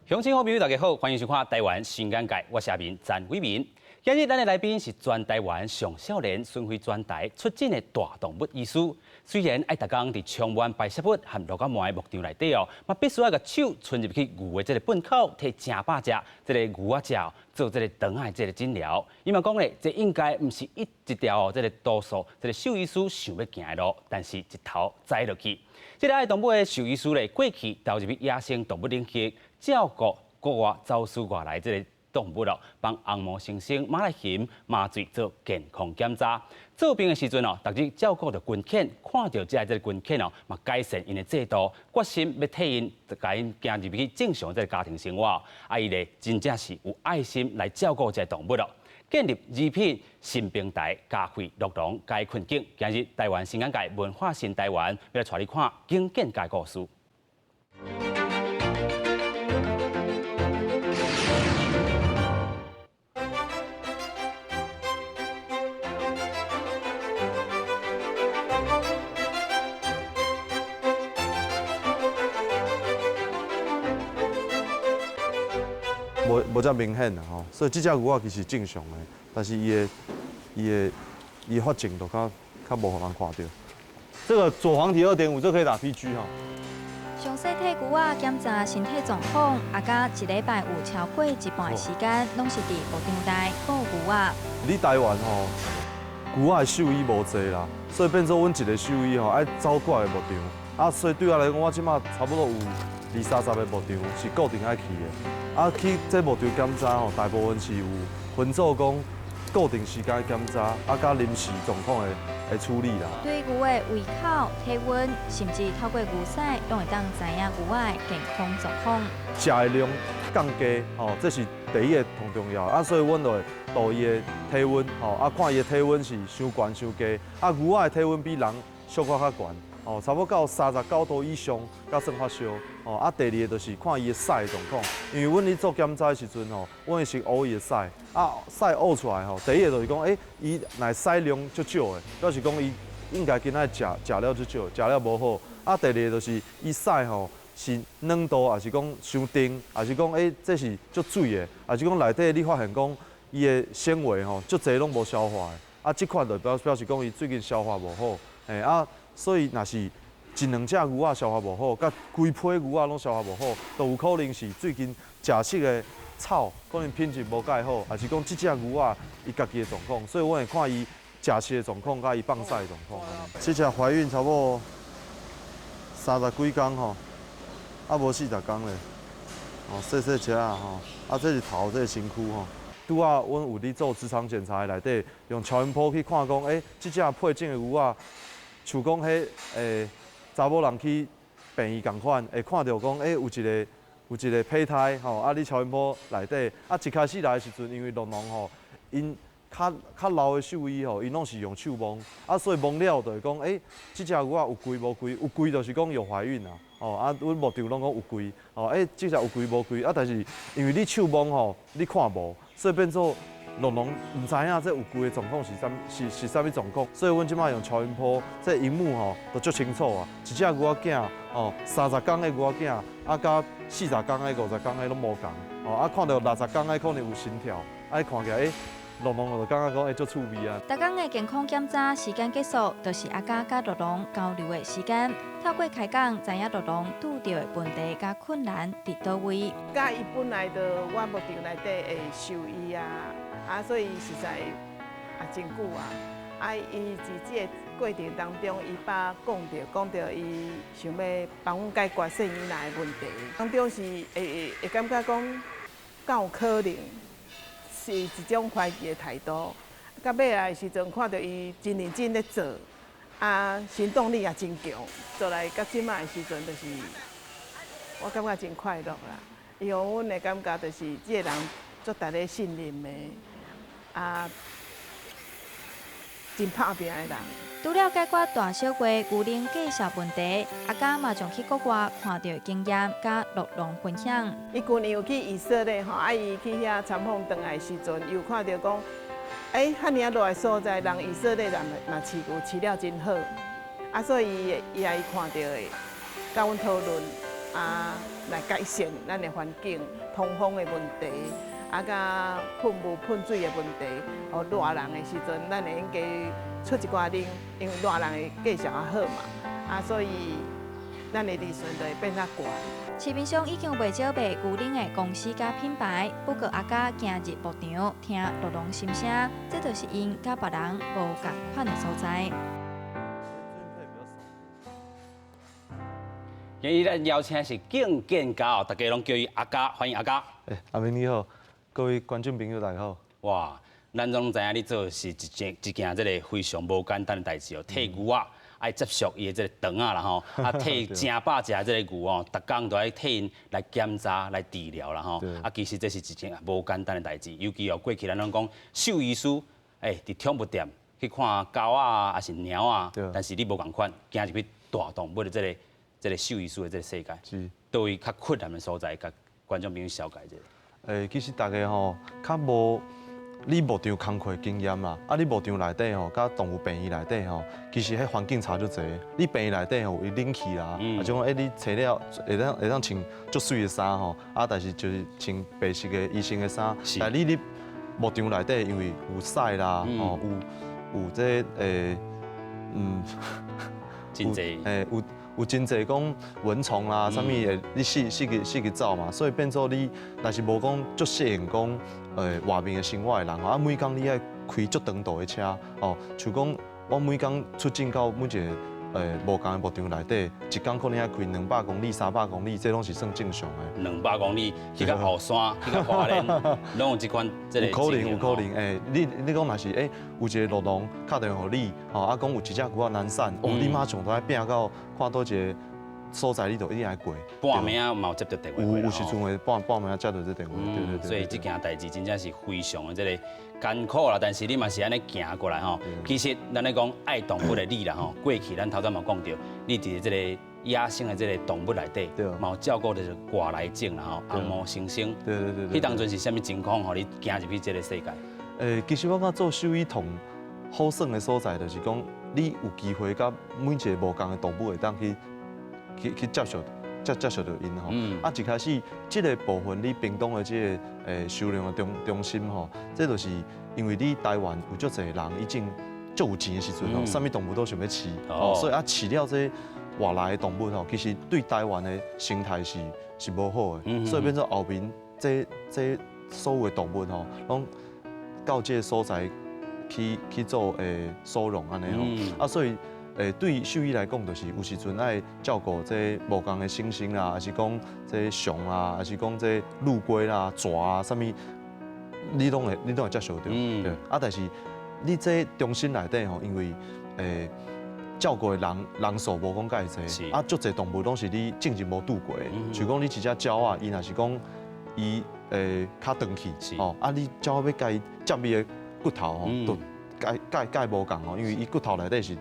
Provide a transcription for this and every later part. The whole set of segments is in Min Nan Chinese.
鄉親好朋友大家好，歡迎收看《台灣新眼界》，我是阿明詹偉民。今日咱的來賓是全台灣上少年巡迴全台出診的大動物醫師。雖然愛逐工佇充滿排泄物和鹿仔毛的牧場內底哦，嘛必須愛共手伸入去牛的這个糞口，替成百隻這个牛仔食做這个腸仔的這个診療。伊嘛講咧，這應該毋是一條哦，這个多數這个獸醫師想欲行的路，但是一頭栽落去。這个愛動物的獸醫師咧，過去投入去野生動物領域，照顧國外走私外來這个動物咯，幫紅毛猩猩、馬來熊麻醉做健康檢查。做兵的時陣哦，逐日照顧著軍犬，看著這个軍犬哦，嘛改善𪜶的制度，決心欲替𪜶，共𪜶行入去正常這个家庭生活。啊，伊咧真正是有愛心來照顧這个動物咯。建立禮品新平台，教會鹿農解困境。今日台灣新眼界文化新台灣，欲來帶你看經典的故事。無無遮明顯啦吼，所以這隻牛仔其實正常的，但是伊的伊的伊的發情就較較無予人看著。這個左黃體2.5，這可以打 PG 吼。詳細替牛仔檢查身體狀況，阿嘉一禮拜有超過一半的時間，攏是佇牧場內顧牛仔。你台灣吼，牛仔的獸醫無濟啦，所以變做阮一個獸醫吼，愛走幾個牧場。啊，所以對我來講，我這馬差不多有二三十個牧場是固定愛去的。啊，去這牧場檢查吼，大部分是有分做講固定時間檢查，啊，佮臨時狀況的的處理啦。對牛的胃口、體溫，甚至透過牛屎，攏會當知影牛仔的健康狀況。食的量降低，吼，這是第一個上重要。啊，所以阮就會度伊的體溫，吼，啊，看伊的體溫是傷懸傷低。啊，牛仔的體溫比人小可較懸。哦，差不多到39度以上，才算發燒。哦，啊，第二个就是看伊的屎的狀況，因為阮咧做檢查的時陣吼，阮會先挖伊的屎，啊，屎挖出來吼，第一个就是講，欸，伊若屎量足少的，表示講伊應該今仔食食了足少，食了無好。啊，第二个就是伊屎吼是軟度，抑是講傷甜，抑是講欸，這是足水的，抑是講內底你發現講伊的纖維吼足濟攏無消化的，啊，這款就表表示講伊最近消化無好，嘿啊。所以，若是一兩隻牛仔消化無好，佮規批牛仔攏消化無好，都有可能是最近食食的草可能品質無蓋好，抑是講這隻牛仔伊家己的狀況。所以，阮會看伊食食的狀況，佮伊放屎的狀況。這隻懷孕差不多三十幾工吼，啊無40工咧，哦，細細隻仔吼，啊，這是頭，這是身軀吼。拄仔阮有咧做職場檢查的內底，用超音波去看講，欸，這隻配種的牛仔。像講彼查某人去病院仝款，會看著講，欸，有一个有一个胚胎吼，啊，你超音波內底，啊，一開始來的時陣，因為鹿農吼，𪜶較較老的獸醫吼，𪜶攏是用手摸，啊，所以摸了就會講，欸，這隻牛仔有臍無臍？有臍就是講有懷孕啊，吼，啊，阮牧場攏講有臍，吼，欸，這隻有臍無臍？啊，但是因為你手摸吼，你看無，所以變做。鹿農毋知影這有臍的狀況是啥是是啥物狀況，所以阮這馬用超音波，這螢幕吼都足清楚啊。一隻牛仔囝吼，30工的牛仔囝，啊，佮40工的、50工的攏無仝，吼啊，看著60工的可能有心跳，啊，看起來欸，鹿農就感覺講欸足趣味啊。逐工的健康檢查時間結束，就是阿嘉佮鹿農交流的時間。透過開講，知影鹿農拄著的問題佮困難佇佗位。佮伊本來就我牧場內底會獸醫啊。啊，所以實在也真久啊！啊，伊佇這個過程當中，伊捌講著講著，伊想欲幫阮解決姓囡仔的問題。當中是會會會感覺講，敢有可能是一種懷疑的態度。到尾來的時陣，看著伊真認真咧做，啊，行動力也真強。做來到這馬的時陣，就是我感覺真快樂啦。伊予阮的感覺就是，這個人足值得信任的。啊，真拍拚的人。除了解決大小月牛奶繼續問題，阿嘉嘛將去國外看著的經驗佮鹿農分享。伊舊年有去以色列吼，啊，伊去遐參訪轉來的時陣，又看著講，欸，遐爾仔熱的所在，人以色列人嘛飼牛飼了真好，啊，所以伊伊也伊看著的，佮阮討論，啊，來改善咱的環境、通風的問題，啊，佮噴霧噴水的問題。哦，熱人的時陣，咱會用加出一寡奶，因為熱人的價數較好嘛，啊，所以咱的利潤就會變較懸。市面上已經有袂少賣牛奶的公司佮品牌，不過阿嘉行入牧場聽酪農心聲，這就是𪜶佮別人無仝款的所在。今日咱邀請的是敬建嘉哦，大家攏叫伊阿嘉，歡迎阿嘉。欸，阿明你好，各位觀眾朋友大家好。哇，咱攏知影你做的是一件一件這个非常無簡單的代誌哦，替牛仔愛接觸伊的這个腸仔啦吼，啊替成百隻這个牛哦，逐工都愛替𪜶來檢查來治療啦吼。啊，其實這是一件無簡單的代誌，尤其哦過去咱攏講獸醫師，欸，佇寵物店去看狗仔，抑是貓仔，但是你無仝款，行入去大動物的這个這个獸醫師的這个世界，佗位較困難的所在，共觀眾朋友紹介一下。欸，其實大家吼較無你牧場工課經驗啦，啊，你牧場內底吼，佮動物病院內底吼，其實彼環境差足濟。你病院內底吼有冷氣啦，啊，種欸你穿了會當穿足媠的衫吼，啊，但是就是穿白色的醫生的衫。但你佇牧場內底，因為有屎啦，吼，有這欸，真濟，欸，有真濟講蚊蟲啦，啥物會你四四個四個走嘛，所以變做你若是無講足適應講外面的生活的人啊，每工你愛開足長途的車哦，像講我每工出診到每一个無仝的牧場內底，一工可能愛開200公里、300公里，這攏是算正常的。200公里去到後山，去到花蓮，攏有這款這个有可能，有可能，欸，你講若是欸，有一个酪農敲電話予你，吼，啊，講有一隻牛仔難產，哦，你馬上都愛拚到看佗一个所在，你就一定愛過。半暝仔嘛有接著電話。有時陣會半暝仔接著這電話，對對對。所以這件代誌真正是非常的這个艱苦啦，但是你嘛是按呢行過來吼。其實咱咧講愛動物的你啦吼，過去咱頭拄嘛講著，你佇這个野生的這个動物內底，嘛有照顧著外來種啦吼，紅毛猩猩。對對對對。彼當陣是啥物情況，予你行入去這个世界？欸，其實我感覺做獸醫同好耍的所在，就是講你有機會佮每一个無仝的動物會當去接觸著𪜶吼。啊，一開始這个部分，你屏東的這个收容的中心吼，這就是因為你台灣有足濟人已經足有錢的時陣吼，啥物動物都想欲飼，所以啊飼了這外來的動物吼，其實對台灣的生態是無好的，所以變做後面這所有的動物吼，攏到這个所在去做收容按呢吼，啊所以。欸，對獸醫來講，就是有時陣愛照顧這無仝的猩猩啦，抑是講這熊啊，抑是講這陸龜啦、蛇啊，啥物，你攏會接觸著。對。啊，但是你這中心內底吼，因為照顧的人數無講蓋濟，啊，足濟動物攏是你進前無拄過的。像講你一隻鳥仔，伊若是講伊較長去，哦，啊，你鳥仔欲共伊接伊的骨頭吼，都蓋蓋蓋無仝哦，因為伊骨頭內底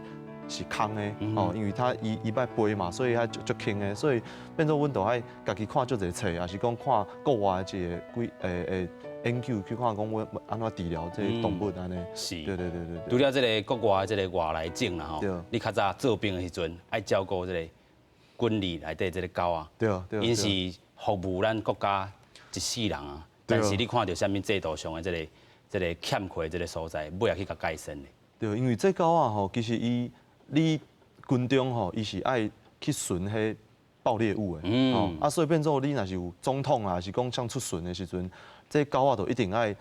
是空的哦，因為它伊欲飛嘛，所以它足輕的，所以變做阮就愛家己看足濟冊，抑是講看國外的一個幾研究去看講阮按怎治療這个動物按呢。是。對對對對。除了這个國外的這个外來種啦吼，你較早做兵的時陣愛照顧這个軍旅內底這个狗仔。對對。𪜶是服務咱國家一世人啊，但是你看著啥物制度上的這个欠缺的這个所在，尾仔去共改善的。對，因為這狗仔吼，其實伊。你軍中吼，伊是愛去巡彼爆裂物的，哦，啊，所以變做你若是有總統啊，抑是講像出巡的時陣，這狗仔就一定愛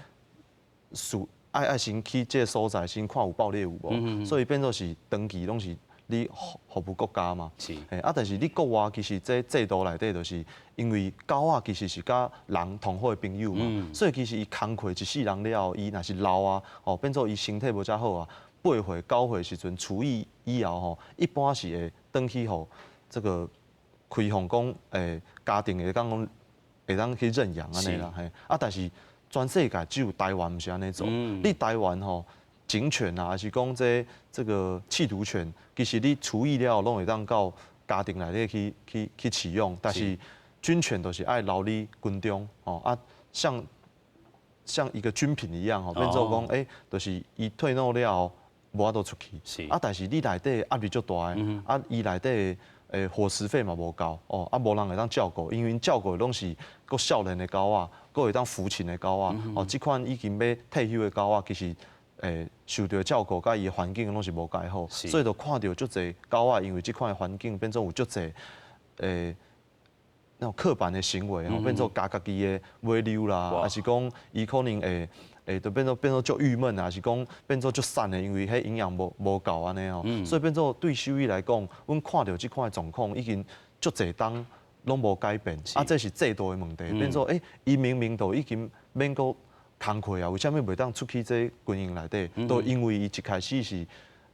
巡，愛先去這个所在先看有爆裂物無，所以變做是長期攏是你服務國家嘛。啊，但是你國外其實這制度內底就是因為狗仔其實是佮人同好的朋友嘛，所以其實伊工課一世人了後，伊若是老啊，哦，變做伊身體無遮好啊。8歲、9歲時陣，除役以後吼，一般是會轉去予這个開放講，家庭會當講會當去認養按呢啦，嘿。啊，但是全世界只有台灣毋是按呢做。你台灣吼，警犬啊，抑是講這个緝毒犬，其實你除役了後，攏會當到家庭內底去飼養，但是軍犬都是愛留佇軍中吼啊，像一個軍品一樣吼，變做講，欸，就是伊退伍了後無法度出去。啊，但是你內底壓力足大的，啊，伊內底伙食費嘛無夠哦，啊無人會當照顧，因為𪜶照顧的攏是閣少年的狗仔，閣會當撫琴的狗仔，哦，這款已經欲退休的狗仔，其實受著照顧佮伊的環境攏是無蓋好，所以就看著足濟狗仔，因為這款的環境變做有足濟那種刻板的行為吼，變做咬家己的尾溜啦，抑是講伊可能會就變做足鬱悶啊，抑是講變做足瘦的，因為彼營養無夠按呢吼，所以變做對獸醫來講，阮看著這款的狀況已經足濟冬攏無改變，啊，這是制度的問題，變做伊明明就已經免閣工課啊，為啥物袂當出去這軍營內底？都因為伊一開始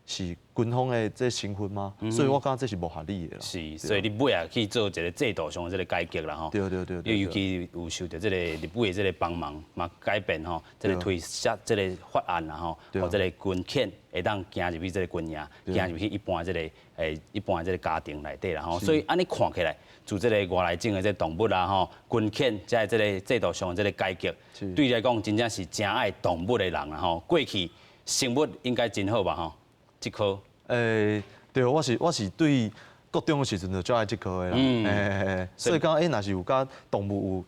是軍方的這身份嗎？所以我感覺這是無合理的啦。是，所以你尾仔去做一個制度上的這個改革啦吼。對對對。尤其有受著這個立委的這個幫忙，嘛改變吼，這個推下這個法案啦吼，予這個軍犬會當行入去這個軍營，行入去一般這個一般的這個家庭內底啦吼。所以按呢看起來，自這個外來種的這個動物啦吼，軍犬才這個制度上的這個改革，對你來講真正是誠愛動物的人啦吼。過去生物應該真好吧吼？這科，對，我是對國中的時陣就足愛這科的啦，所以講若是有佮動物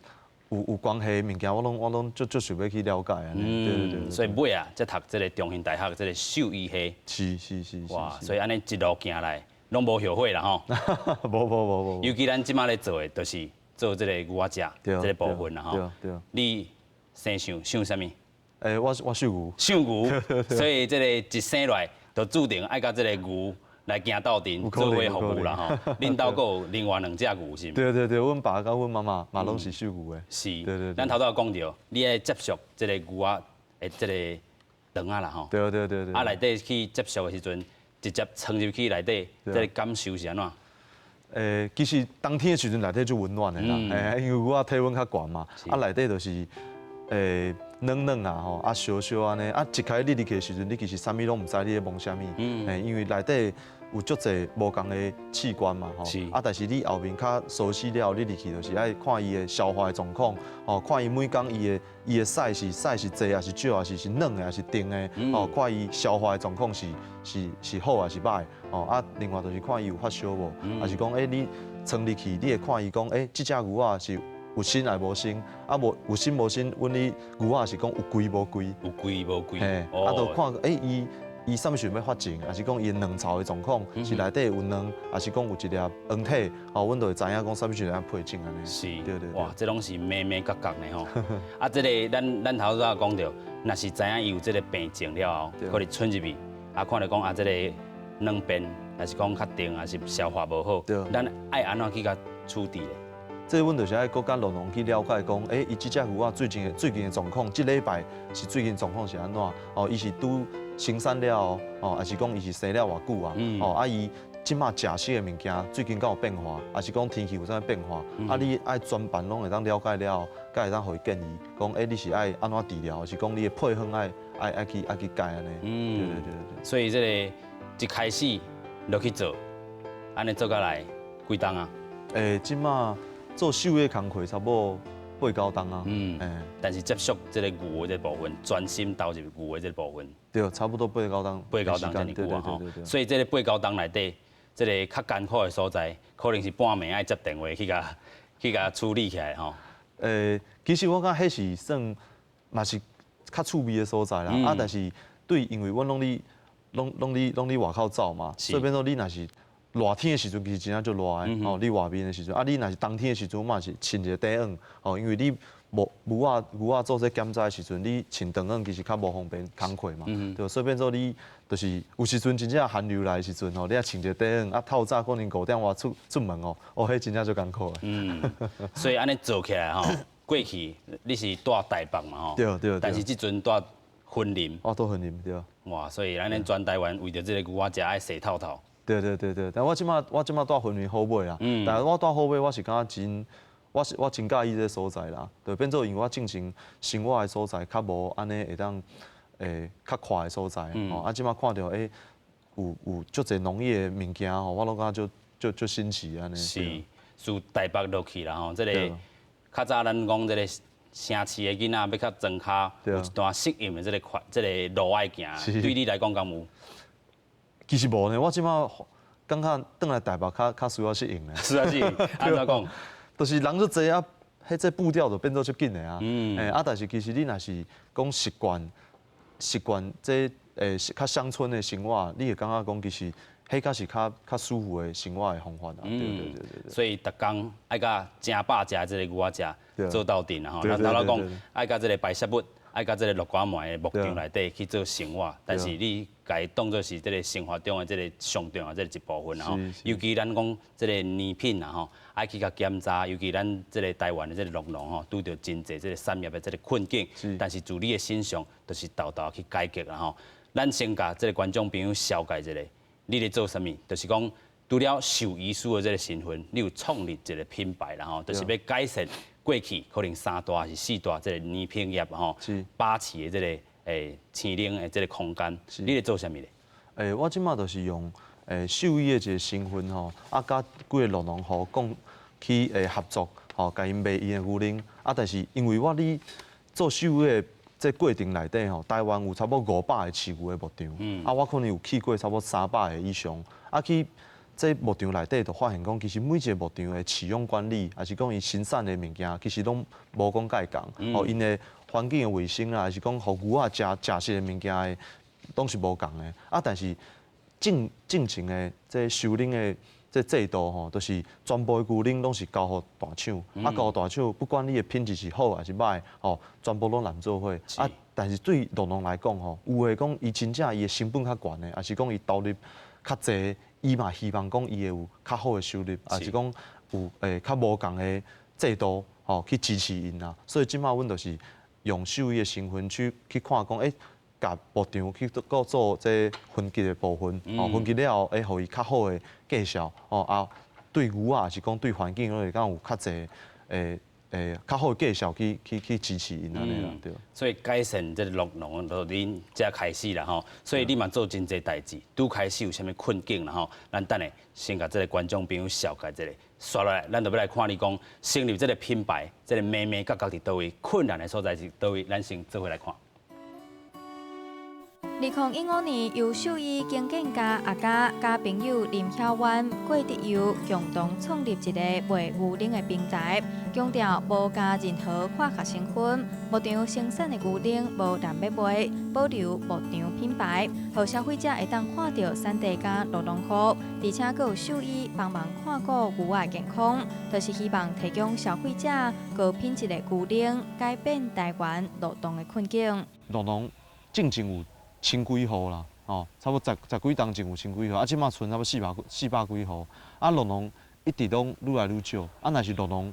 有關係的物件，我攏足想欲去了解按呢。對對對。所以尾仔才讀這個中興大學這個獸醫系。是是是。哇，所以按呢一路行來，攏無後悔啦吼。無無無無。尤其咱這馬咧做的，就是做這個牛仔食這個部分啦吼。對。你生想想啥物？我屬牛。屬牛，所以這個一生來就注定愛佮這個牛來行鬥陣，做伙服務啦吼。恁兜閣有另外兩隻牛是毋？對對對，阮爸佮阮媽媽嘛攏是屬牛的。是。對對。咱頭拄仔講著，你愛接觸這個牛仔的這個腸仔啦吼。對對對對。啊，內底去接觸的時陣，直接衝入去內底，這個感受是按怎？其實冬天的時陣內底足溫暖的啦，因為牛仔體溫較懸嘛，啊內底就是軟軟啊吼，啊燒燒按呢，啊一開始你入去的時陣，你其實啥物攏毋知你咧摸啥物，因為內底有足濟無仝的器官嘛吼，啊但是你後面較熟悉了後，你入去就是愛看伊的消化的狀況，吼，看伊每工伊的屎是濟抑是少，抑是軟的抑是甜的，吼，看伊消化的狀況是好抑是䆀，吼，啊另外就是看伊有發燒無，抑是講你衝入去，你會看伊講，這隻牛仔是有身抑無身，啊無有身無身，阮咧牛仔是講有規無規，有規無規，嘿，啊就看伊啥物時陣欲發情，抑是講伊的卵巢的狀況是內底有卵，抑是講有一粒黃體，哦，阮就會知影講啥物時陣愛配種按呢。是，對對。哇，這攏是眉眉角角呢吼。啊，這個咱頭拄仔講著，若是知影伊有這個病症了後，可能竄入去，啊，看著講啊，這個軟便，抑是講較甜，抑是消化無好，咱愛按怎去共處置咧？這阮就是愛閣佮農農去了解講，伊這隻牛仔最近的狀況，這禮拜是最近狀況是按怎？哦，伊是拄生產了後，哦，抑是講伊是生了偌久啊？哦，啊伊這馬食食的物件最近敢有變化，抑是講天氣有啥物變化？啊，你愛全盤攏會當了解了後，才會當予伊建議，講，你是愛按怎治療，抑是講你的配方愛去改按呢？對對對對。所以這個一開始落去做，按呢做甲來幾冬啊？這馬做獸醫工課差不多八九冬啊。但是接觸這個牛的這部分，專心投入牛的這個部分。對，差不多八九冬。八九冬這麼久啊吼。所以這個八九冬內底，這個較艱苦的所在，可能是半暝愛接電話去共處理起來吼。其實我感覺彼是算嘛是較趣味的所在啦。啊，但是對，因為阮攏佇外口走嘛，所以變做你若是熱天的時陣，其實真正足熱的哦。你外面的時陣，啊，你若是冬天的時陣，嘛是穿一个短袖哦，因為你無牛仔做這檢查的時陣，你穿長袖其實較無方便工課嘛，對，所以變做你就是有時陣真正寒流來的時陣吼，你愛穿一个短袖，啊透早可能5點外出門哦，哦，彼真正足艱苦的。所以按呢做起來吼，過去你是住台北嘛吼，對對對。但是這陣住雲林。我住雲林對。哇，所以咱全台灣為著這個牛仔食愛踅透透。對對對對，但我這馬住雲林好尾啦，但是我住好尾，我是感覺真，我真佮意這個所在啦，就變做因為我進前生活的所在較無按呢會當較闊的所在，吼，啊這馬看著有足濟農業的物件吼，我攏感覺足新奇按呢。是，自台北落去啦吼，這個較早咱講這個城市的囡仔欲較莊跤，有一段適應的這個路愛行，對你來講敢有？其實無呢，我這馬感感覺轉來台北較較需要適應咧。需要適應，按怎講？就是人足濟啊，彼這步調就變做足緊的啊。啊，但是其實你若是講習慣習慣這較鄉村的生活，你會感覺講其實彼較是較較舒服的生活的方法啊。對對對對對。所以逐工愛佮誠飽食這個牛仔食做鬥陣啦吼。咱頭先講愛佮這個排泄物，愛佮這個落瓜糜的牧場內底去做生活，但是你共伊當做是這個生活中的這個上重要這個一部分啦吼。尤其咱講這個奶品啦吼，愛去共檢查，尤其咱這個台灣的這個酪農吼，拄著真濟這個產業的這個困境。但是自你的身上，就是沓沓去解決啦吼。咱先共這個觀眾朋友紹介一下，你咧做啥物？就是講除了獸醫師的這個身份，你有創立一個品牌啦吼，就是欲改善過去可能三大還是四大這個奶品業吼，把持的這個生奶的這個空間，你咧做啥物咧？我這馬就是用獸醫的一個身份吼，啊，佮幾个酪農戶講去合作，吼，共𪜶賣𪜶的牛奶。啊，但是因為我咧做獸醫的這過程內底吼，台灣有差不多500個飼牛的牧場，啊，我可能有去過差不多300個以上，啊，去這牧場內底就發現講，其實每一個牧場的飼養管理，抑是講伊生產的物件，其實攏無講蓋仝，吼，𪜶的環境的衛生啦，抑是講予牛仔食食食的物件的，攏是無仝的。啊，但是進進前的這收奶的這制度吼，就是全部的牛奶攏是交予大廠，啊，交予大廠，不管你的品質是好抑是䆀，吼，全部攏攬做伙。啊，但是對酪農來講吼，有的講伊真正伊的成本較懸的，抑是講伊投入較濟，伊嘛希望講伊會有較好的收入，抑是講有較無仝的制度吼去支持𪜶啦。所以這馬阮就是用獸醫的身份去去看講，共牧場去閣做這分級的部分，哦，分級了後，予伊較好的價數，哦啊，對牛仔抑是講對環境，攏會當有較濟較好的價數去去去支持𪜶按呢啦，對。所以改善這個酪農就恁遮開始啦吼，所以你嘛做真濟代誌，拄開始有啥物困境啦吼，咱等下先共這個觀眾朋友紹介一下，紲落來，咱就欲來看你講成立這個品牌，這個眉眉角角佇佗位，困難的所在是佗位，咱先做伙來看。2015年，由獸醫經建家阿嘉佮朋友林曉灣、郭德佑共同創立一个賣牛奶的平台，強調無加任何化學成分，牧場生產的牛奶無人欲賣，保留牧場品牌，予消費者會當看著產地佮酪農戶，而且閣有獸醫幫忙看顧牛仔健康，就是希望提供消費者高品質的牛奶，改變台灣酪農的困境。酪農進前有千幾戶啦，哦，差不多十十幾冬前有千幾戶，啊，這馬賰差不多四百幾戶，啊，酪農一直攏愈來愈少，啊，若是酪農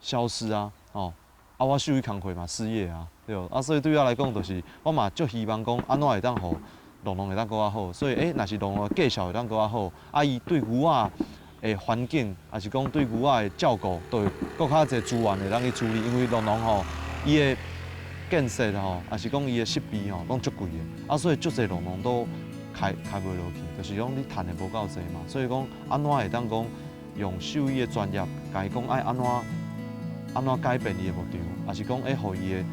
消失啊，哦，啊，我獸醫工課嘛失業啊，對無？啊，所以對我來講，就是我嘛足希望講，按怎會當予酪農會當閣較好，所以，若是酪農的價數會當閣較好，啊，伊對牛仔的環境，抑是講對牛仔的照顧，都會閣較濟資源會當去處理，因為酪農吼，伊的建設吼，抑是講伊的設備吼，攏足貴的，啊，所以足濟酪農都開開袂落去，就是講你趁的無夠濟嘛，所以講按怎會當講用獸醫的專業，共伊講愛按怎按怎改變伊的牧場，抑是講予伊的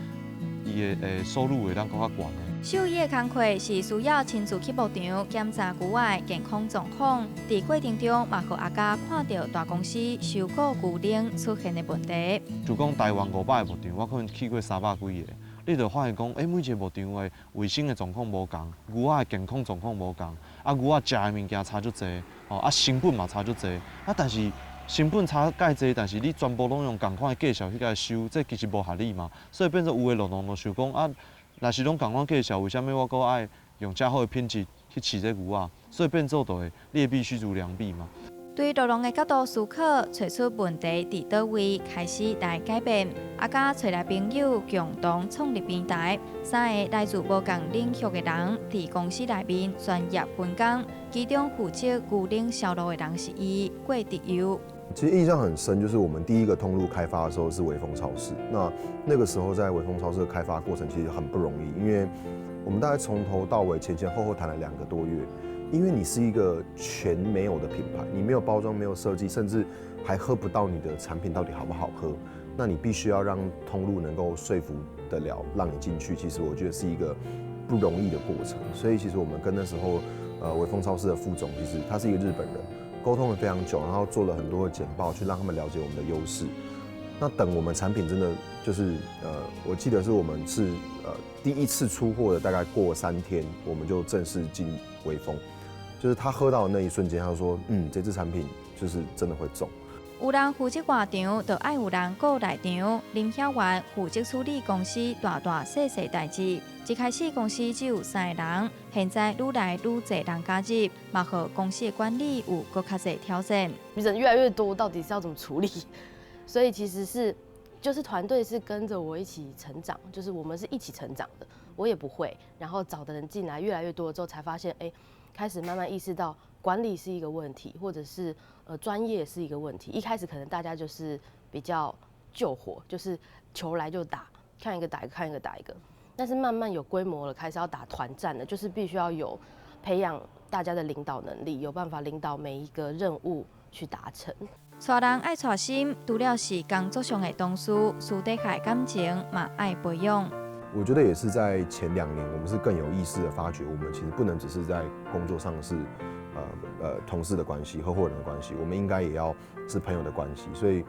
伊的收入會當閣較懸的。獸醫的工課是需要親自去牧場檢查牛仔健康狀況，佇過程中嘛，予阿嘉看著大公司收購牛奶出現的問題。就講台灣500個牧場，我可能去過300幾个，你就發現講，每一個牧場的衛生的狀況無仝，牛仔的健康狀況無仝，啊，牛仔食的物件差足濟，哦，啊，成本嘛差足濟，啊，但是成本差蓋濟，但是你全部攏用仝款的價數去共伊收，這其實無合理嘛。所以變做有的酪農就想講，啊，若是攏仝款價數，為啥物我閣愛用遮好的品質去飼這牛仔？所以變做就會劣幣驅逐良幣嘛。對酪農的角度思考，揣出問題佇佗位，開始來改變。阿嘉揣來朋友共同創立平台，三个來自無仝領域的人，佇公司內面專業分工，其中負責牛奶銷路的人是伊郭德佑。其實印象很深，就是我們第一個通路開發的時候是微風超市。那那個時候在微風超市的開發過程其實很不容易，因為我們大概從頭到尾前前後後談了2個多月。因為你是一個全沒有的品牌，你沒有包裝、沒有設計，甚至還喝不到你的產品到底好不好喝。那你必須要讓通路能夠說服得了，讓你進去。其實我覺得是一個不容易的過程。所以其實我們跟那時候，微風超市的副總，其實他是一個日本人，溝通了非常久，然後做了很多的簡報，去讓他們了解我們的優勢。那等我們產品真的就是，我記得是我們是第一次出貨的，大概過3天，我們就正式進微風。就是他喝到的那一瞬間，他就說：嗯，這支產品就是真的會中。有人負責外場，就愛有人顧內場。林曉元負責處理公司大大細細代誌。一開始公司只有三个人，現在愈來愈濟人加入，嘛予公司的管理有閣較濟挑戰。人越來越多，到底是要怎麼處理？所以其實是，就是團隊是跟着我一起成長，就是我們是一起成長的。我也不會，然後找的人進來越來越多之後，才發現，哎，開始慢慢意識到管理是一個問題，或者是專業是一個問題。一開始可能大家就是比較救火，就是球來就打，看一個打一個，看一個打一個。但是慢慢有規模了，開始要打團戰了，就是必須要有培養大家的領導能力，有辦法領導每一個任務去達成。帶人愛帶心，除了是工作上的同事，私底下的感情嘛愛培養。我覺得也是在前2年，我們是更有意識的發覺，我們其實不能只是在工作上是，同事的關係、合夥人的關係，我們應該也要是朋友的關係。所以，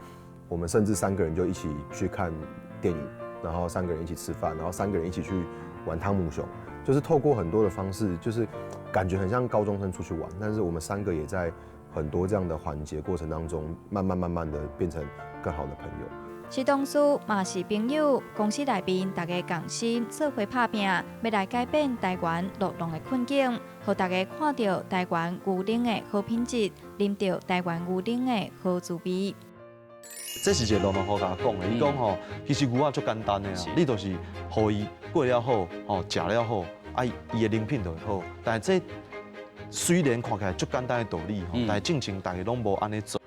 我們甚至三個人就一起去看電影，然後三個人一起吃飯，然後三個人一起去玩湯姆熊，就是透過很多的方式，就是感覺很像高中生出去玩，但是我們三個也在很多這樣的環節過程當中，慢慢慢慢的變成更好的朋友。是同事嘛是朋友，公司內面大家仝心做伙拍拚，欲來改變台灣酪農的困境，予大家看著台灣牛奶的好品質，啉著台灣牛奶的好滋味。這是一個酪農戶共我講的，伊講吼，其實牛仔足簡單的啦，你就是予伊過了好，吼食了好，啊伊的人品就會好。但是這雖然看起來足簡單的道理，吼，但是進前大家攏無按呢做。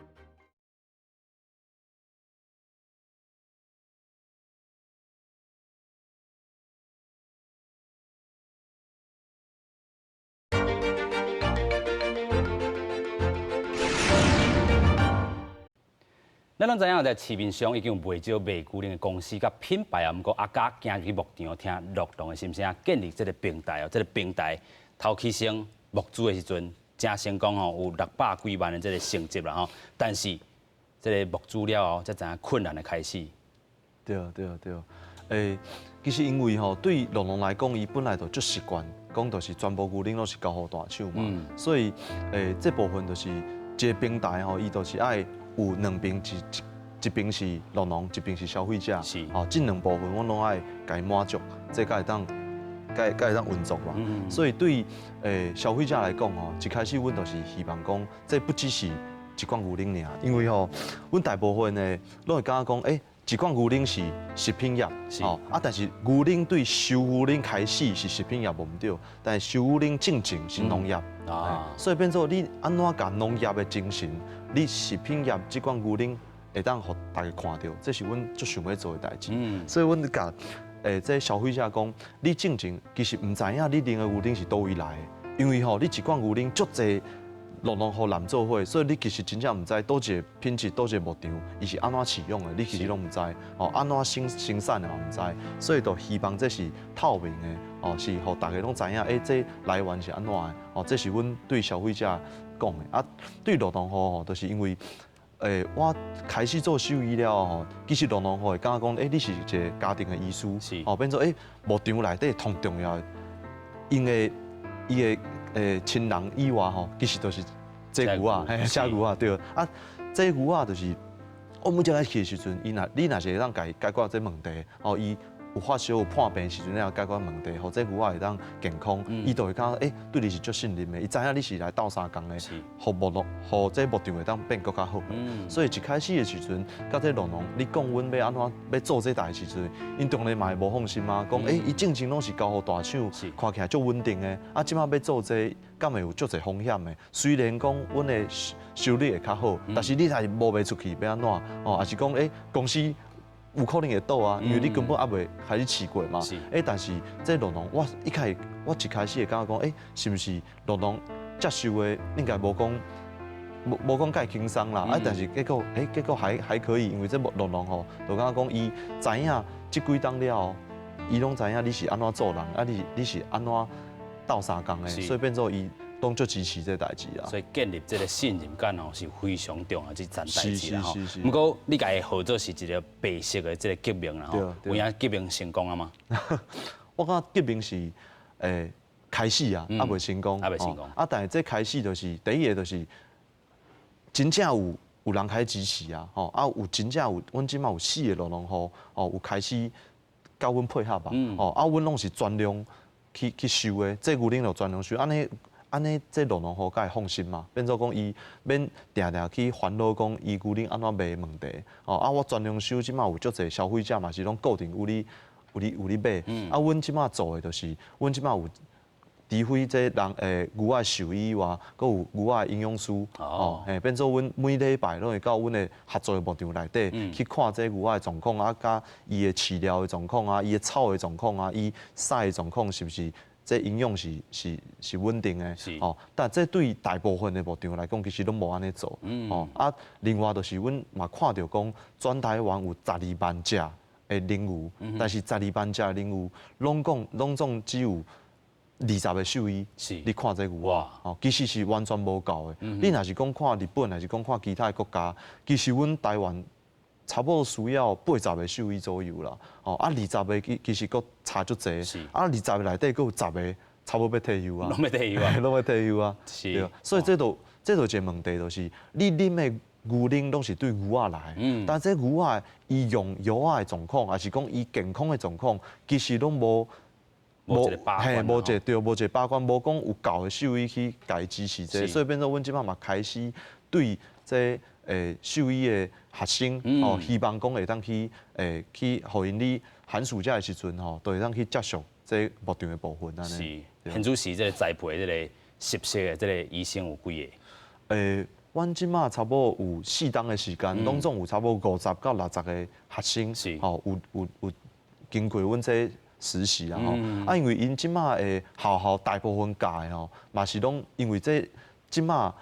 咱攏知影，在市面上已經有袂少賣牛奶的公司佮品牌啊。毋過阿嘉行入去牧場，聽酪農的心聲，建立這個平台哦。這個平台頭起先募資的時陣，誠成功吼，有600幾萬的這個成績啦吼。但是這個募資了後，才知影困難的開始。對對對，其實因為吼，對酪農來講，伊本來就足習慣，講就是全部牛奶攏是交予大廠嘛，所以這部分就是一個平台吼，伊就是愛有兩邊，一邊是酪農，一邊是消費者，吼，這兩部分我攏愛共伊滿足，這才會當，才會當運作嘛。所以對消費者來講吼，一開始阮就是希望講，這不只是一罐牛奶爾，因為吼，阮大部分的攏會感覺講，一罐牛奶是食品業，吼啊，但是牛奶對收牛奶開始是食品業無毋對，但是收牛奶進前是農業啊，所以變做你按怎共農業的精神，你食品業這罐牛奶會當予大家看著，這是阮足想欲做的代誌。所以阮共這消費者講，你進前其實毋知影你啉的牛奶是佗位來的，因為吼你一罐牛奶足濟酪農戶濫做伙，所以你其實真正毋知佗一個品質、佗一個牧場，伊是按怎飼養的，你其實攏毋知，吼按怎生產的嘛毋知，所以就希望這是透明的，哦是予大家攏知影，這來源是按怎的，哦這是阮對消費者講的。啊，對酪農戶吼，就是因為，我開始做獸醫了後，其實酪農戶會感覺講，你是一個家庭的醫師，哦變做牧場內底上重要的，𪜶的伊的親人以外吼，其實就是這牛仔，嘿，這牛仔對。啊，這牛仔就是我每次去的時陣，伊若你若是會當共伊解決這問題，哦，伊有發燒有破病的時陣，你若解決問題，予這牛仔會當健康，伊就會感覺對你是足信任的，伊知影你是來鬥相共的，予牧農，予這牧場會當變閣較好。所以一開始的時陣，佮這酪農，你講阮欲按怎欲做這代誌時陣，𪜶當然嘛會無放心啊，講伊進前攏是交予大廠，看起來足穩定的，啊，這馬欲做這，敢會有足濟風險的？雖然講阮的收入會較好，但是你若是無賣出去，欲按怎？哦，抑是講公司有可能會倒啊，因為你根本猶未開始試過嘛。但是這酪農，我一開始會感覺講，是毋是酪農接受的應該無講無講蓋輕鬆啦。啊，但是結果，結果還可以，因為這酪農吼，就感覺講伊知影這幾冬了後，伊攏知影你是按怎做人，啊你是按怎鬥相共的，所以變做伊攏足支持這代誌啦。所以建立這個信任感哦，是非常重要這層代誌啦吼。毋過你共伊合作是一個白色的這個革命啦吼，有影革命成功啊嗎？我感覺革命是開始啊，猶未成功，猶未成功。啊，但是這開始就是第一個就是真正有人開始支持啊，吼啊有真正有，阮這馬有四个農戶，哦有開始佮阮配合啊，哦啊阮攏是專量去收的，這牛奶就專量收，按呢按呢，這老農戶才會放心嘛，變做講伊免定定去煩惱講伊牛奶按怎賣的問題，哦啊我專量收，這馬有足濟消費者嘛是攏固定有咧有咧有咧買，啊阮這馬做的就是，阮這馬有。除非這人牛仔獸醫以外，閣有牛仔營養師哦，嘿，變做阮每禮拜攏會到阮的合作的牧場內底去看這牛仔的狀況啊，佮伊的飼料的狀況啊，伊的草的狀況啊，伊屎的狀況是毋是這營養是穩定的？哦，但這對大部分的牧場來講，其實攏無按呢做。哦，啊，另外就是阮嘛看著講，全台灣有十二萬隻的奶牛，但是十二萬隻的奶牛，攏講攏總只有20個獸醫，你看這牛仔，哦，其實是完全無夠的。你若是講看日本，還是講看其他的國家，其實阮台灣差不多需要80個獸醫左右啦。哦，啊，二十個其實閣差足濟。啊，二十個內底閣有十個差不多欲退休啊。攏欲退休啊。攏欲退休啊。對。所以這就一個問題，就是你啉的牛奶攏是對牛仔來，但這牛仔伊用藥仔的狀況，還是講伊健康的狀況，其實攏無。無一個把關，無一個對，無一個把關，無講有夠的獸醫去共伊支持這個，所以變做阮這擺嘛開始對這獸醫的學生哦，希望講會當去予𪜶咧寒暑假的時陣吼，都會當去接觸這牧場的部分按呢。是，現此時這個栽培這個實習的這個醫生有幾个？阮這擺差不多有四冬的時間，攏總有差不多50到60個學生，吼，有經過阮這實習啊吼，啊，因為𪜶這擺的學校大部分教的吼，嘛是攏因為這這擺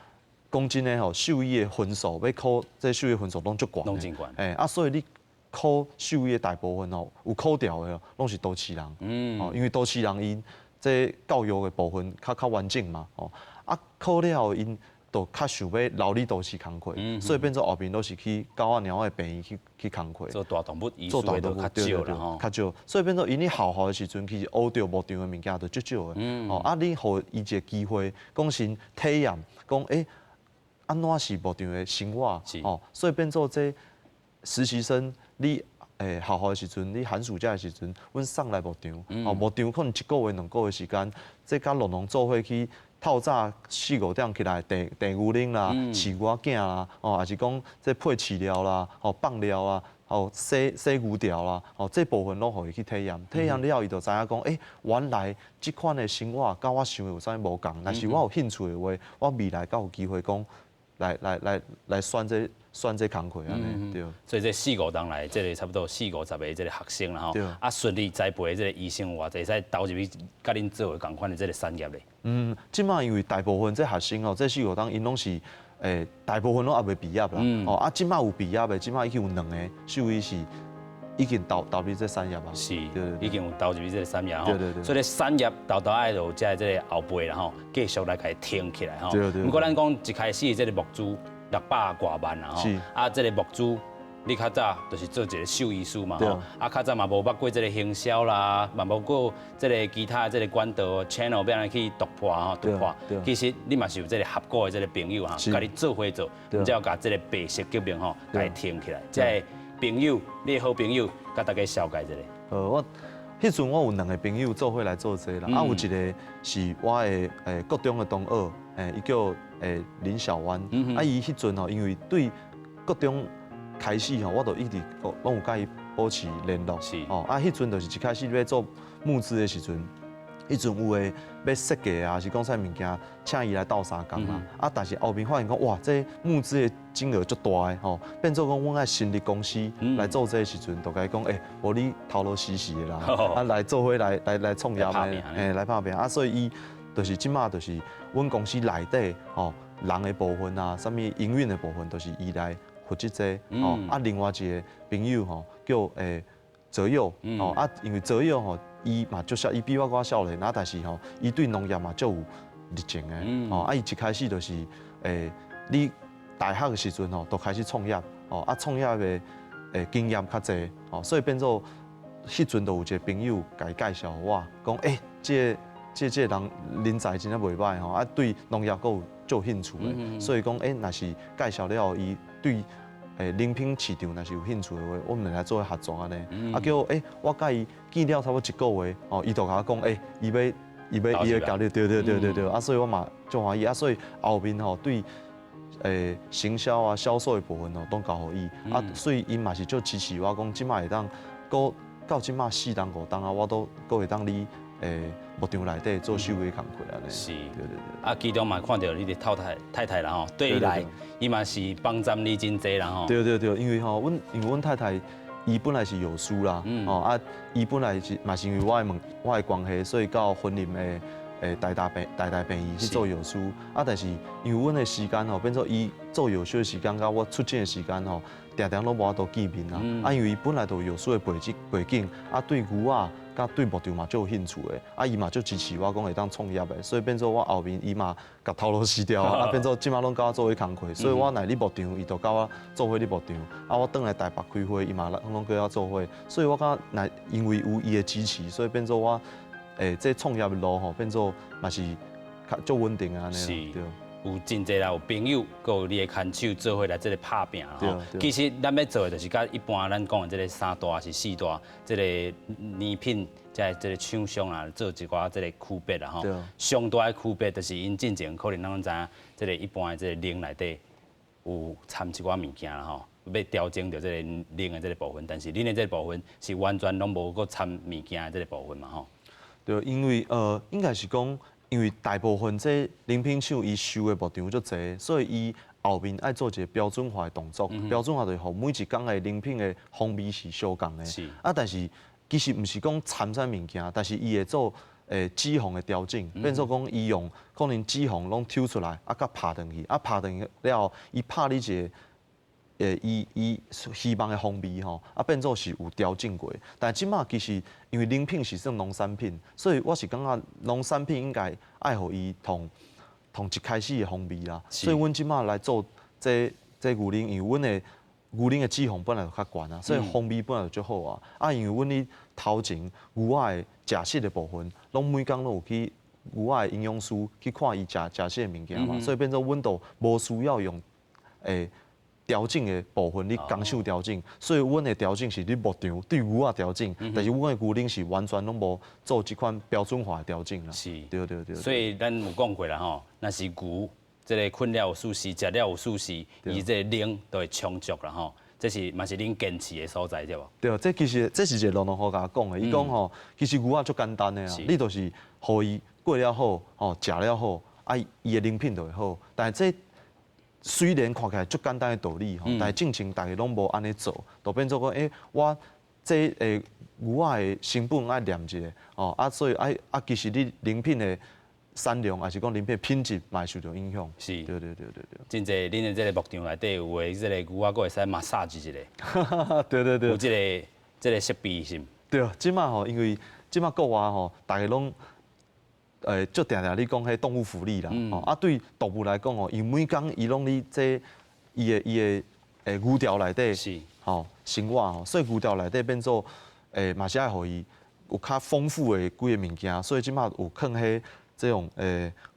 講真的吼，獸醫的分數欲考這獸醫分數攏足懸，攏真懸。啊，所以你考獸醫的大部分吼，有考著的攏是都市人，哦，因為都市人𪜶這教育的部分較完整嘛，哦，啊，考了後𪜶就較想欲留佇都市工課，所以變做後面攏是去狗仔貓仔的病院去工課。做大動物醫師的都較少啦吼。較少，所以變做𪜶咧學校的時陣，其實學著牧場的物件就足少的。哦，啊，你予伊一個機會，講先體驗，講按怎是牧場的生活，哦，所以變做這實習生，你學校的時陣，你寒暑假的時陣，阮送來牧場，哦，牧場可能一個月、2個月時間，這佮農農做伙去。透早四五點起來訂訂牛奶啦，飼牛仔囝啦，哦，還是講這配飼料啦，哦，放料啊，哦，洗洗牛條啦，哦，這部分攏予伊去體驗，體驗了後，伊就知影講，原來這款的生活佮我想的有啥物無仝。若是我有興趣的話，我未來閣有機會講，來選這工課按呢，對。所以這四五冬來，這個差不多四五十个這個學生啦吼，啊，順利栽培這個醫生有偌濟，會使投入去佮恁做仝款的這個產業咧。嗯，這馬因為大部分這學生哦，這四五冬𪜶攏是大部分攏猶未畢業啦。哦，啊，這馬有畢業的，這馬已經有兩個獸醫是已經投入這產業啊。是，已經有投入這個產業吼。對對對。所以產業沓沓愛有這個後輩啦吼，繼續來共伊撐起來吼。對對。毋過咱講一開始這個募資600外萬啦吼，啊，這個募資。你較早就是做一個獸醫師嘛吼，啊，較早嘛無捌過這個行銷啦，嘛無過這個其他的這個管道 channel 欲按怎去突破吼，突破。其實你嘛是有這個合股的這個朋友哈，共你做伙做，才有共這個白色革命吼，共伊撐起來。這個朋友，你的好朋友，共大家紹介一下。我彼陣我有兩個朋友做伙來做這個啦，啊，有一個是我的國中的同學，伊叫林小灣，啊，伊彼陣吼，因為對國中開始吼，我就一直攏有佮伊保持聯絡。哦，啊，彼陣就是一開始欲做募資的時陣，彼陣有的欲設計啊，是講啥物件，請伊來鬥相共啊。啊，但是後面發現講，哇，這募資的金額足大的吼，變做講阮愛成立公司來做這個時陣，就共伊講，無你頭路死死的啦，啊，來做伙來創業的，來拍拚啊，所以伊就是這馬就是阮公司內底吼人的部分啊，啥物營運的部分，都是伊來負責這。哦，啊，另外一個朋友吼叫。澤佑哦啊，因為澤佑吼，伊嘛足少，伊比我閣較少年啊，但是吼，伊對農業嘛足有熱情的哦啊，伊一開始就是你大學的時陣吼，就開始創業哦啊，創業的經驗較濟哦，所以變做彼陣就有一個朋友共伊介紹我，講這個人人才真正袂䆀吼，啊對農業閣有足有興趣的，所以講若是介紹了後，伊對奶品市場若是有興趣的話，我們來做伙合作按呢。啊結果我佮伊見了差不多一個月，哦，伊就共我講，伊要伊要加入，對對對對對，啊，所以我嘛足歡喜，啊，所以後面吼對行銷啊、銷售的部分吼，攏交予伊，啊，所以伊嘛是足支持我講，這馬會當閣到這馬四冬五冬啊，我都閣會當佇牧場內底做獸醫工課按呢。是，對對對。啊，其中嘛看著你的太太太太啦吼，對你來，伊嘛是幫贊你真濟啦吼。對對對，因為吼，阮太太伊本來是藥師啦，吼啊，伊本來是嘛是因為我的關係，所以到雲林的台大病院去做藥師。啊，但是因為阮的時間吼，變做伊做藥師的時間，佮我出診的時間吼，定定攏無法度見面啦。啊，因為伊本來就有藥師的背景，啊，對牛仔佮對牧場嘛足有興趣的，啊，伊嘛足支持我講會當創業的，所以變做我後面伊嘛共頭路辭掉，啊，變做這馬攏佮我做伙工課，所以我若佇牧場，伊就佮我做伙佇牧場，啊，我轉來台北開會，伊嘛攏佮我做伙，所以我感覺若因為有伊的支持，所以變做我這創業的路吼，變做嘛是較足穩定按呢。是，對。有真濟啦，有朋友，閣有你的牽手做伙來這個拍拚吼。其實咱欲做的就是佮一般咱講的這個三大還是四大這個奶品，這個廠商啊，做一寡這個區別啦吼。上大的區別就是𪜶進前可能咱攏知影，這個一般的這個奶內底有摻一寡物件啦吼，欲調整著這個奶的這個部分，但是恁的這個部分是完全攏無閣摻物件的這個部分嘛吼。對，因為應該是講，因為大部分這奶品廠伊收的牧場足濟，所以伊後面愛做一個標準化的動作。標準化就是予每一工的奶品的風味是相仝的。啊，但是其實毋是講摻啥物件，但是伊會做脂肪的調整，變做講伊用可能脂肪攏抽出來，啊，佮拍轉去，啊，拍轉去了後，伊拍你一個伊希望的風味吼，啊變做是有調整過。但這馬其實因為奶品是算農產品，所以我是感覺農產品應該愛予伊同同一開始的風味啦。所以阮這馬來做這牛奶，因為阮的牛奶的脂肪本來就較懸啊，所以風味本來就足好啊。啊，因為阮佇頭前牛仔的食食的部分，攏每工攏有去牛仔的營養師去看伊食食食的物件嘛，所以變做阮都無需要用調整的部分，你工廠調整，所以阮的調整是佇牧場對牛仔調整，但是阮的牛奶是完全攏無做這款標準化的調整啦。是，對對對。所以咱有講過啦吼，若是牛這個睏了有舒適，食了有舒適，伊這個奶都會充足啦吼。這是嘛是恁堅持的所在對無？對，這其實這是一個農農夫共我講的，伊講吼，其實牛仔足簡單的啦，你就是予伊過了好，吼食了好，啊伊的奶品就會好。但是這雖然看起來足簡單的道理吼，但是進前大家攏無按呢做，就變做講，我這牛仔的成本愛量一下，哦啊，所以愛啊，其實你奶品的產量，抑是講奶品品質嘛會受著影響。是，對對對對對。真濟恁的這個牧場內底有的這個牛仔，閣會使馬殺一下。對對對。有這個設備是毋？對，這馬吼，因為這馬國外吼，大家攏足定定咧講彼動物福利啦，吼啊對動物來講吼，伊每工伊攏佇這伊的牛槽內底，吼生活吼，所以牛槽內底變做嘛是愛予伊有較豐富的幾个物件，所以這馬有囥彼這種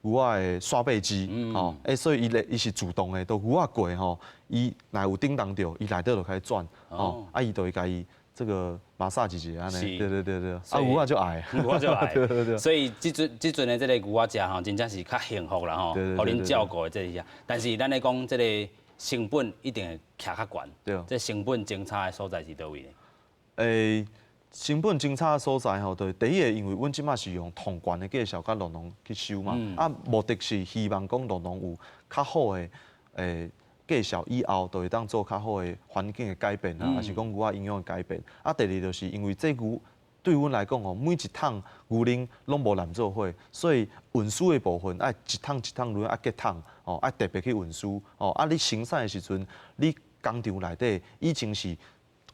牛仔的刷背機，吼，所以伊咧伊是自動的，都牛仔過吼，伊若有叮當著，伊內底就開始轉，吼，啊伊就會共伊這個馬殺一下按呢，對對對對，啊牛仔就愛，牛仔就愛，對對對。所以這陣這陣的這個牛仔食吼，真正是較幸福啦吼，予恁照顧的這些。但是咱咧講這個成本一定會徛較懸，這成本增差的所在是佗位呢？成本增差的所在吼，就是第一个，因為阮這馬是用同懸的價數佮酪農去收嘛，啊，目的是希望講酪農有較好的價數以後，就會當做較好的環境的改變啊，抑是講牛仔營養的改變。啊，第二就是因為這牛對阮來講吼，每一桶牛奶攏無攬做伙，所以運輸的部分愛一桶一桶牛奶愛結桶，哦，愛特別去運輸，哦，啊，你生產的時陣，你工廠內底以前是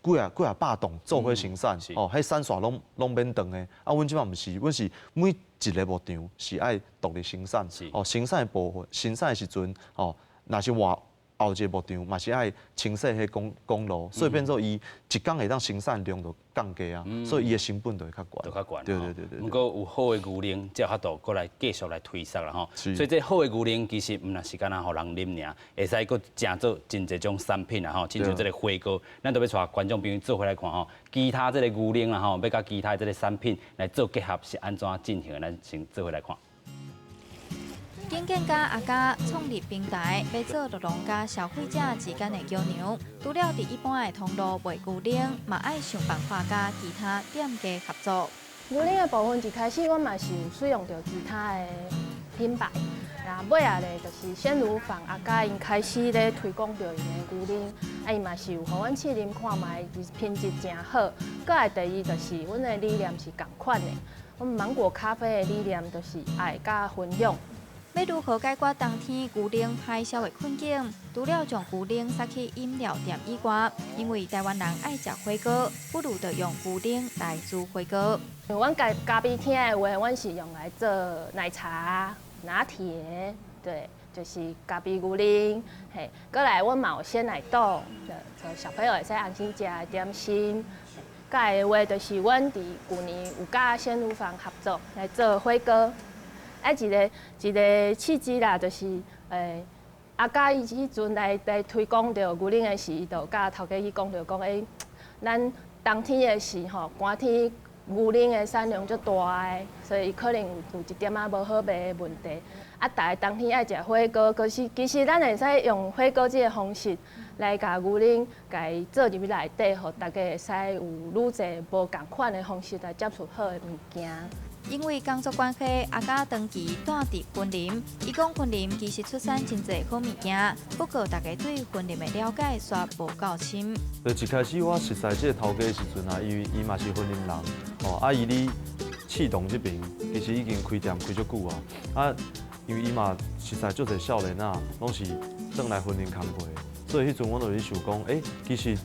幾仔幾仔百棟做伙生產，哦，彼產線攏免斷的。啊，阮這擺毋是，阮是每一个牧場是愛獨立生產，哦，生產的部分，生產的時陣，哦，若是換後一个牧場，嘛是愛清洗彼公路，所以變做伊一工會當生產量就降低啊，所以伊的成本就會較懸。就較懸。對對對對。毋過有好的牛奶，才有法度閣來繼續來推銷啦吼。所以這好的牛奶其實毋但是干焦予人啉爾，會使閣成做真濟種產品啦吼，親像這个火鍋，咱就欲帶觀眾朋友做伙來看吼，其他這个牛奶啦吼，欲佮其他這个產品來做結合是按怎進行的，咱先做伙來看。景建佮阿嘉創立平台，欲做酪農佮消費者之間的橋梁。除了佇一般的通路賣牛奶，嘛愛想辦法佮其他店家合作。牛奶的部分一開始，阮嘛是有使用著其他的品牌，啊，尾仔咧就是鮮乳坊阿嘉𪜶開始咧推廣著𪜶的牛奶，啊，伊嘛是有予阮試啉看覓，品質誠好。閣來第二就是阮的理念是仝款的，阮芒果咖啡的理念就是愛佮分享。欲如何解決冬天牛奶歹銷的困境？除了將牛奶送去飲料店以外，因為台灣人愛食火鍋，不如就用牛奶來煮火鍋。阮咖啡廳的話，阮是用來做奶茶、拿鐵，對，就是咖啡牛奶。嘿，閣來阮嘛有鮮奶凍，就小朋友會使安心食的點心。閣來的話，就是阮佇舊年有佮鮮乳坊合作來做火鍋。啊，一个契機啦，就是阿嘉伊彼陣來推廣著牛奶的時，伊就佮頭家去講著講，咱冬天的時吼，寒天牛奶的產量足大的，所以伊可能有一點仔無好賣的問題。啊，逐家冬天愛食火鍋，可是其實咱會使用火鍋這个方式來共牛奶共伊做入去內底，予逐家會使有愈濟無仝款的方式來接觸好的物件。因為工作關係，阿嘉長期住佇雲林。伊講雲林其實出產真濟好物件，不過大家對雲林的了解煞無夠深。就一開始我熟似這个頭家的時陣啊，伊嘛是雲林人，哦，啊伊佇刺桐這邊其實已經開店開足久啊，啊，因為伊嘛實在足濟少年仔，攏是轉來雲林工課，所以彼陣阮就咧想講，其實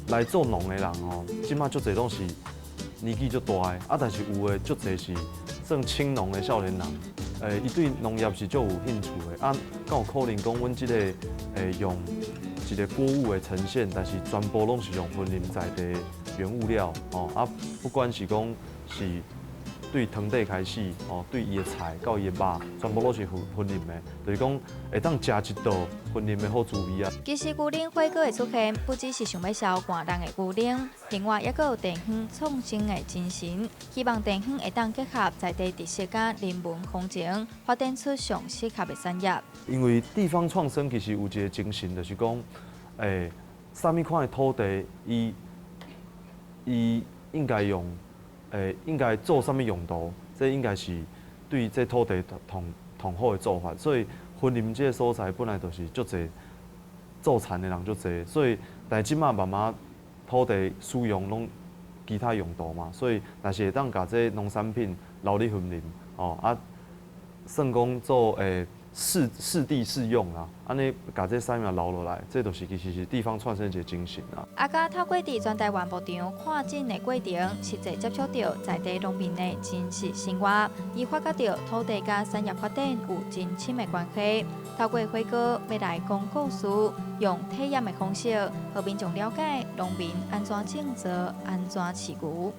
來做農的人哦，這馬足濟攏是年紀足大的，啊，但是有的足濟是算青農的少年人，伊對農業是足有興趣的，啊，敢有可能講阮這个，用一个鍋物的呈現，但是全部攏是用雲林在地的原物料，哦，啊，不管是講是對湯底開始，哦，對伊的菜到伊的肉，全部攏是雲林的，就是講會當食一道雲林的好滋味啊。其實牛奶火鍋的出現，不只是想欲消寒人的牛奶，另外猶閣有地方創新的精神，希望地方會當結合在地特色佮人文風情，發展出上適合的產業。因為地方創生其實有一個精神，就是講，啥物款的土地，伊應該用。應該做啥物用途？這應該是對這土地同好的做法。所以雲林這个所在本來就是足濟做田的人足濟，所以但這馬慢慢土地使用攏其他用途嘛，所以若是會當共這農產品留佇雲林，哦啊，算講做適地適用啦，按呢共這產業留落來，這就是其實是地方創生一个精神啦。阿嘉透過佇全台灣牧場看診的過程，實際接觸著在地農民的真實生活，伊發覺著土地佮產業發展有真深的關係。透過火鍋欲來講故事，用體驗的方式，予民眾了解農民按怎種植、按怎飼牛。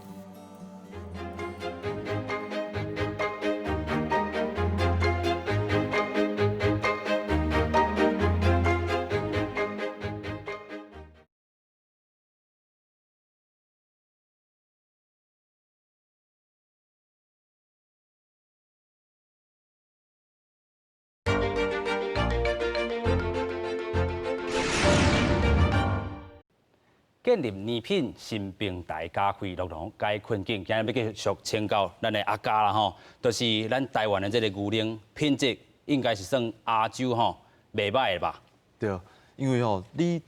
建立奶品新平台，加開酪農解困境。今日欲繼續請教咱的阿嘉啦吼，就是咱台灣的這个牛奶品質，應該是算亞洲吼袂䆀的吧？對，因為吼你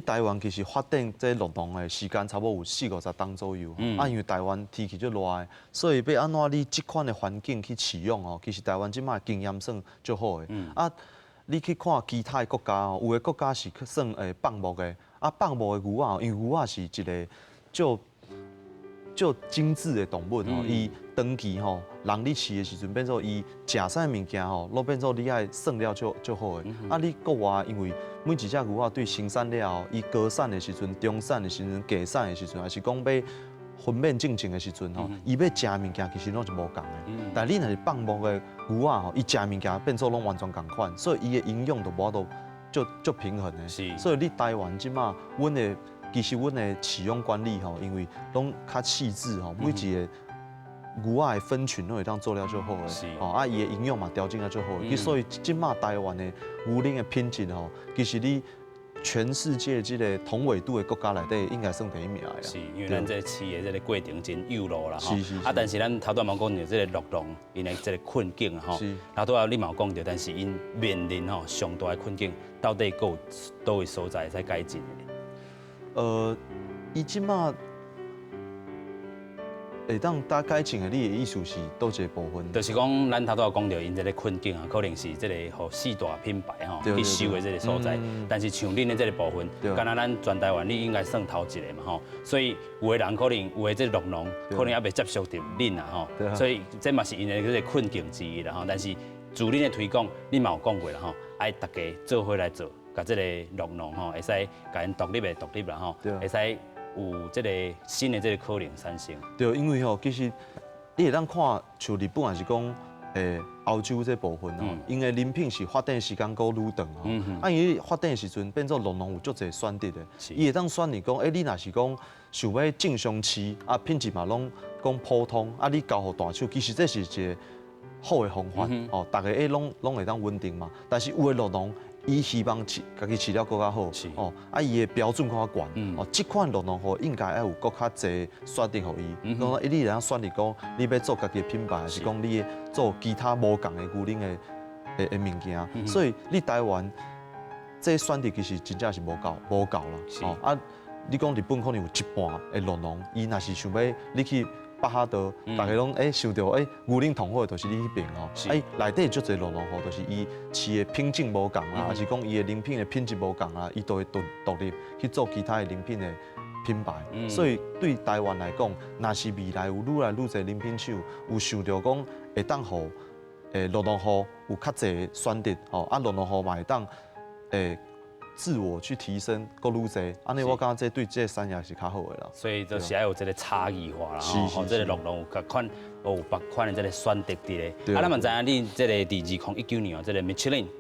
台灣其實發展這酪農的時間差不多有四五十冬左右。啊，因為台灣天氣足熱的，所以欲按怎你這款的環境去飼養吼，其實台灣這馬經驗算足好的。啊，你去看其他的國家吼，有的國家是算放牧的，啊，放牧的牛仔，因為牛仔是一个足足精緻的動物吼，伊長期吼，人咧飼的時陣變做伊食啥物件吼，攏變做你愛算了足足好的。啊，你國外因為每一隻牛仔對生產了後，伊高產的時陣、中產的時陣、低產的時陣，還是講欲分娩進前的時陣吼，伊欲食的物件其實攏是無仝的。但你若是放牧的牛仔吼，伊食物件變做攏完全仝款，所以伊的營養就無法度足足平衡的。所以你台灣這馬，阮的其實阮的飼養管理吼，因為攏較細緻吼，每一个牛仔的分群攏會當做了足好的。哦，啊，伊的營養嘛調整了足好的。所以這馬台灣的牛奶的品質吼，其實你全世界這个同緯度的國家內底，應該算第一名的啦。是，因為咱這飼的這个過程真幼路啦，吼。啊，但是咱頭拄仔嘛講著這个酪農𪜶的這个困境吼。頭拄仔你嘛有講著，但是𪜶面臨吼上大的困境，到底閣有佗位所在會使改進的？伊這馬會當打改進的，你的意思是佗一个部分？就是講，咱頭拄仔講著𪜶這个困境啊，可能是這个予四大品牌吼去收的這个所在。但是像恁的這个部分，敢若咱全台灣，你應該算頭一个嘛吼。所以有的人可能有的這个酪農可能猶未接觸著恁啊吼。所以這嘛是𪜶的這个困境之一啦吼。但是自恁的推廣，你嘛有講過啦吼，愛大家做伙來做，共這个酪農吼，會使共𪜶獨立的獨立啦吼，會使有這个新的這个可能產生。對，因為吼，其實你會當看，像日本還是講，歐洲這部分吼，𪜶的奶品是發展時間閣愈長吼。啊，伊發展的時陣變做酪農有足濟選擇的，伊會當選你講，你若是講想欲正常飼，啊，品質嘛攏講普通，啊，你交予大手，其實這是一个好的方法，哦，逐个攏攏會當穩定嘛。但是有的酪農，伊希望飼家己飼了閣較好，哦，啊，伊的標準較懸，哦，這款酪農戶應該愛有閣較濟選擇予伊，講你會當選擇講，你欲做家己的品牌，還是講你做其他無仝的牛奶的的的物件，所以你台灣這選擇其實真正是無夠無夠啦，哦，啊，你講日本可能有一半的酪農，伊若是想欲你去北海道，逐家攏想著牛奶上好的就是你彼爿哦，內底足濟酪農戶，就是伊飼的品種無仝啦，還是講伊的奶品的品質無仝啦，伊都會獨獨立去做其他的奶品的品牌。所以對台灣來講，若是未來有愈來愈濟奶品廠有想著講會當予酪農戶有較濟選擇吼，啊酪農戶嘛會當自我去提升，閣愈濟，按呢我感覺這對這个產業是較好的啦。所以就是愛有這个差異化啦，吼，這个酪農有共款，有別款的這个選擇佇咧。啊，咱嘛知影你這个佇2019年哦，這个米其林，嘛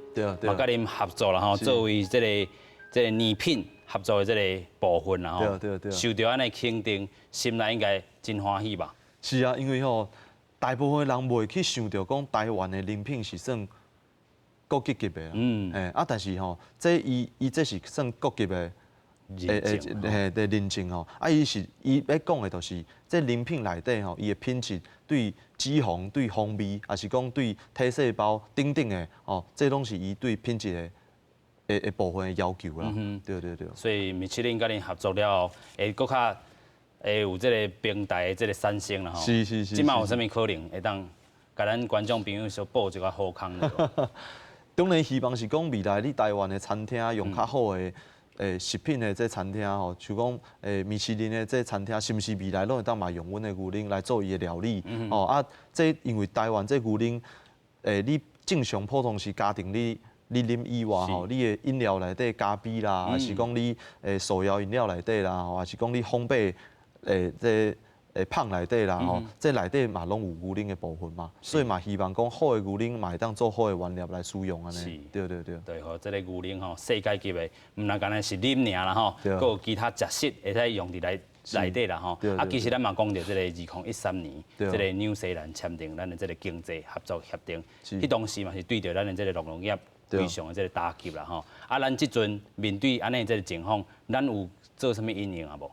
佮恁合作啦吼，作為這个這个奶品合作的這个部分啦吼。受著按呢肯定，心內應該真歡喜吧？是啊，因為吼，大部分人袂去想著講台灣的奶品是算國際級的啦，啊，但是吼，這伊伊這是算國級的，嘿，的認證吼，啊，伊是伊欲講的，就是這奶品內底吼，伊的品質對脂肪、對風味，抑是講對體細胞等等的，吼，這攏是伊對品質的的的部分的要求啦。對對對。所以米其林佮恁合作了後，會閣較會有這个平台的這个產生啦吼。這馬有啥物可能會當共咱觀眾朋友小報一个好康？當然希望是講未來你台灣的餐廳用較好的食品的這餐廳吼，像講米其林的這餐廳，是毋是未來攏會當嘛用阮的牛奶來做伊的料理？哦啊，這因為台灣這牛奶，你正常普通時家庭你你啉以外吼，你的飲料內底咖啡啦，抑是講你手搖飲料內底啦，吼，抑是講你烘焙這麭內底啦吼，這內底嘛攏有牛奶的部分嘛，所以嘛希望講好的牛奶嘛會當做好的原料來使用按呢。對對對。對吼，這个牛奶吼，世界級的，毋但干焦是啉爾啦吼，閣有其他食食會使用佇內內底啦吼。啊，其實咱嘛講著這个2013年，這个紐西蘭簽訂咱的這个經濟合作協定，彼當時嘛是對著咱的這个酪農業非常的這个打擊啦吼。啊，咱這陣面對按呢這个情況，咱有做啥物因應啊無？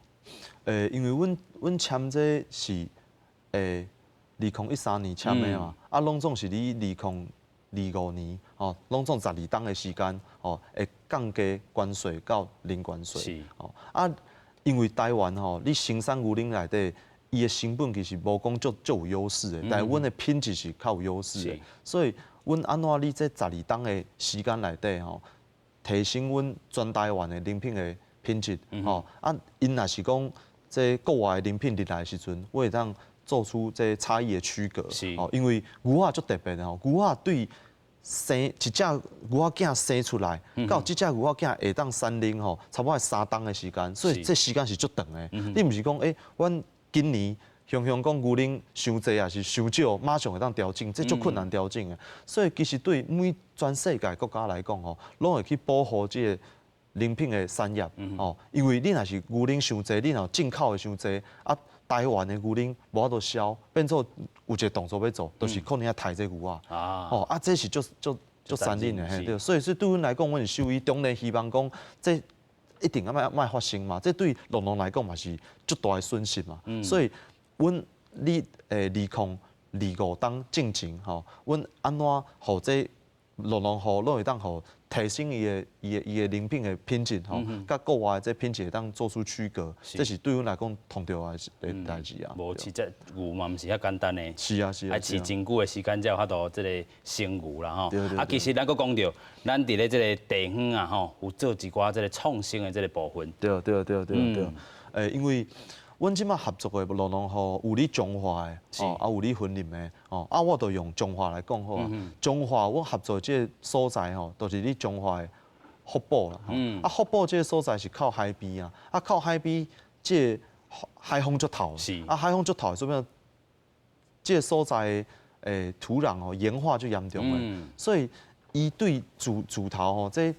因為阮阮簽這是2013年簽的嘛，啊，攏總是你2025年吼，攏總12冬的時間吼，會降低關稅到零關稅。吼，啊，因為台灣吼，你生產牛奶內底，伊的成本其實無講足足有優勢的，但是阮的品質是較有優勢的，所以阮按怎你這十二冬的時間內底吼，提升阮全台灣的奶品的品質，吼啊，𪜶若是講這國外的奶品入來的時陣，我會當做出這差異的區隔，哦，因為牛仔足特別的吼，牛仔對生一隻牛仔囝生出來，到這隻牛仔囝會當產奶吼，差不多3冬的時間，所以這時間是足長的。你毋是講欸，阮今年雄雄講牛奶傷濟抑是傷少，馬上會當調整，這足困難調整的。所以其實對每全世界國家來講吼，攏會去保護這個奶品的產業哦，因為你若是牛奶傷濟，你若進口的傷濟，啊，台灣的牛奶無法度銷，變做有一個動作欲做，就是可能欲刣這牛仔。哦，啊，這是足足足殘忍的，嘿對。所以說對阮來講，阮是獸醫，當然希望講這一定愛莫發生嘛。這對農農來講嘛是足大的損失嘛。所以，阮你2025冬進前吼，阮按怎予這農農戶攏會當予提升伊的伊的伊的奶品的品質吼，佮國外的這品質會當做出區隔，這是對阮來講上重要的代誌啊。無飼隻牛嘛，毋是遐簡單的。是啊是啊。愛飼真久的時間才有法度這個生牛啦吼。啊，其實咱閣講著，咱佇咧這個地方啊吼，有做一寡這個創新的這個部分。對對對對對。因為阮這馬合作的農農戶有佇彰化的，哦，啊有佇雲林的，哦，啊我就用彰化來講好啊。彰化阮合作這個所在吼，就是佇彰化的福寶啦。啊，福寶這個所在是靠海邊啊，啊靠海邊，這個海風足透，啊海風足透，說明這個所在的土壤哦鹽化足嚴重的，所以伊對主主頭吼，這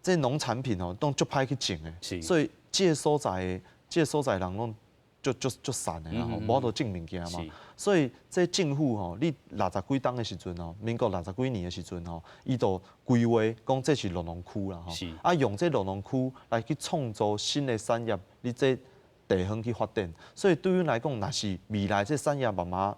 這農產品哦，攏足歹去種的。所以這個所在的。這個所在人攏足足足散的啦吼，無法度種物件嘛。所以這政府吼，你六十幾冬的時陣吼，民國六十幾年的時陣吼，伊就規劃講這是酪農區啦吼，啊用這酪農區來去創造新的產業，佇這地方去發展。所以對阮來講，若是未來這產業慢慢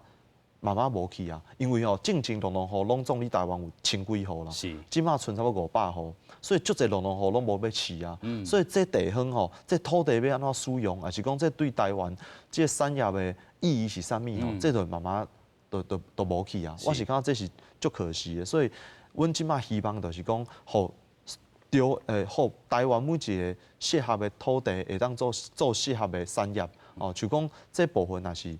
慢慢無去啊，因為吼，進前酪農戶攏總佇台灣有千幾戶啦，這馬賰差不多500戶，所以足濟酪農戶攏無欲飼啊。所以這地方吼，這土地欲按怎使用，抑是講這對台灣這個產業的意義是啥物吼，這就慢慢都都都無去啊。我是感覺這是足可惜的，所以阮這馬希望就是講，予對予台灣每一個適合的土地會當做做適合的產業，哦，像講這部分若是